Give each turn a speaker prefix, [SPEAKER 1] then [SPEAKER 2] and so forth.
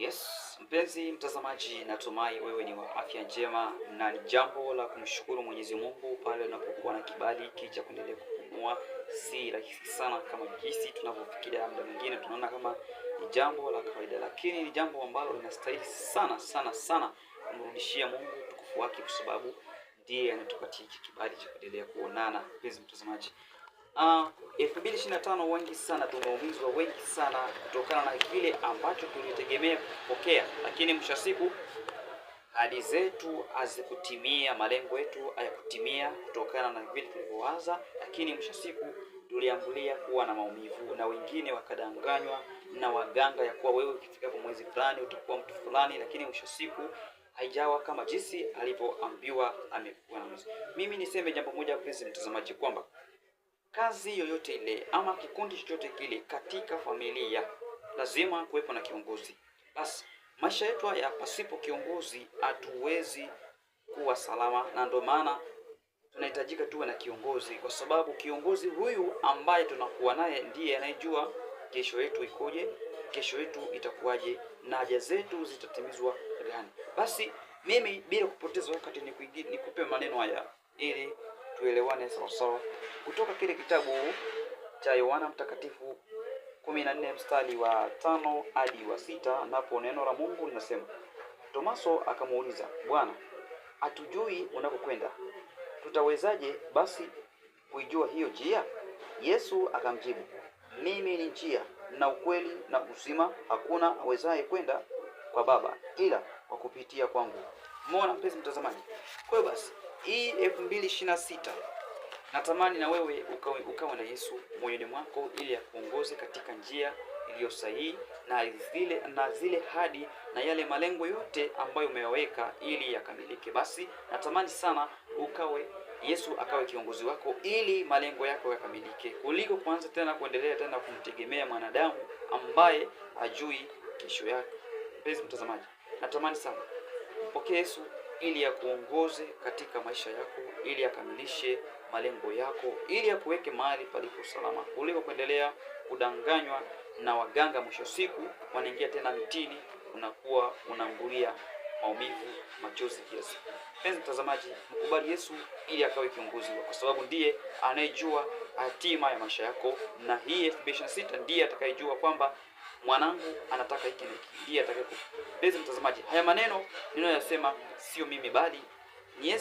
[SPEAKER 1] Yes, mpenzi mtazamaji, natumai wewe ni wa afya njema na ni jambo la kumshukuru Mwenyezi Mungu pale unapokuwa na kibali hiki cha kuendelea kupumua. Si rahisi sana kama jinsi tunavyofikiria, muda mwingine tunaona kama ni jambo la kawaida, lakini ni jambo ambalo linastahili sana sana sana kumrudishia Mungu utukufu wake, kwa sababu ndiye anatupatia hiki kibali cha kuendelea kuonana. Mpenzi mtazamaji, 2025 wengi sana tumeumizwa, wengi sana kutokana na kile ambacho tulitegemea kupokea, lakini mwisho wa siku ahadi zetu hazikutimia, malengo yetu hayakutimia kutokana na vile tulivyowaza, lakini mwisho wa siku tuliambulia kuwa na maumivu, na wengine wakadanganywa na waganga ya kuwa wewe ukifika hapo mwezi fulani utakuwa mtu fulani, lakini mwisho wa siku haijawa kama jinsi alivyoambiwa amekuwa na mwezi. Mimi niseme jambo moja, mpenzi mtazamaji, kwamba kazi yoyote ile ama kikundi chochote kile katika familia lazima kuwepo na kiongozi. Basi maisha yetu haya pasipo kiongozi hatuwezi kuwa salama, na ndio maana tunahitajika tuwe na kiongozi, kwa sababu kiongozi huyu ambaye tunakuwa naye ndiye anayejua kesho yetu ikoje, kesho yetu itakuwaje na haja zetu zitatimizwa gani. Basi mimi bila kupoteza wakati nikupe maneno haya ili tuelewane sawasawa, kutoka kile kitabu cha Yohana Mtakatifu 14 mstari wa 5 hadi wa 6, napo neno la Mungu linasema, Tomaso akamuuliza, Bwana, hatujui unakokwenda, tutawezaje basi kuijua hiyo njia? Yesu akamjibu, mimi ni njia na ukweli na uzima, hakuna awezaye kwenda kwa Baba ila kwa kupitia kwangu. Umeona mpenzi mtazamaji? Kwa hiyo basi hii 2026 natamani na wewe ukawe na Yesu moyoni mwako ili akuongoze katika njia iliyo sahihi na zile hadi na yale malengo yote ambayo umeyaweka ili yakamilike. Basi natamani sana ukawe Yesu akawe kiongozi wako ili malengo yako yakamilike, kuliko kuanza tena kuendelea tena kumtegemea mwanadamu ambaye hajui kesho yake. Mpenzi mtazamaji, natamani sana mpokee Yesu ili akuongoze katika maisha yako, ili akamilishe malengo yako, ili akuweke mahali palipo salama, kuliko kuendelea kudanganywa na waganga. Mwisho siku wanaingia tena mitini, unakuwa unaambulia maumivu, machozi kila siku. Mpenzi mtazamaji, mkubali Yesu ili akawe kiongozi wako, kwa sababu ndiye anayejua hatima ya maisha yako, na hii 2026 ndiye atakayejua kwamba mwanangu anataka hiki na hiki, ndiye atakaye. Mpenzi mtazamaji, haya maneno ninayoyasema sio mimi, bali ni Yesu.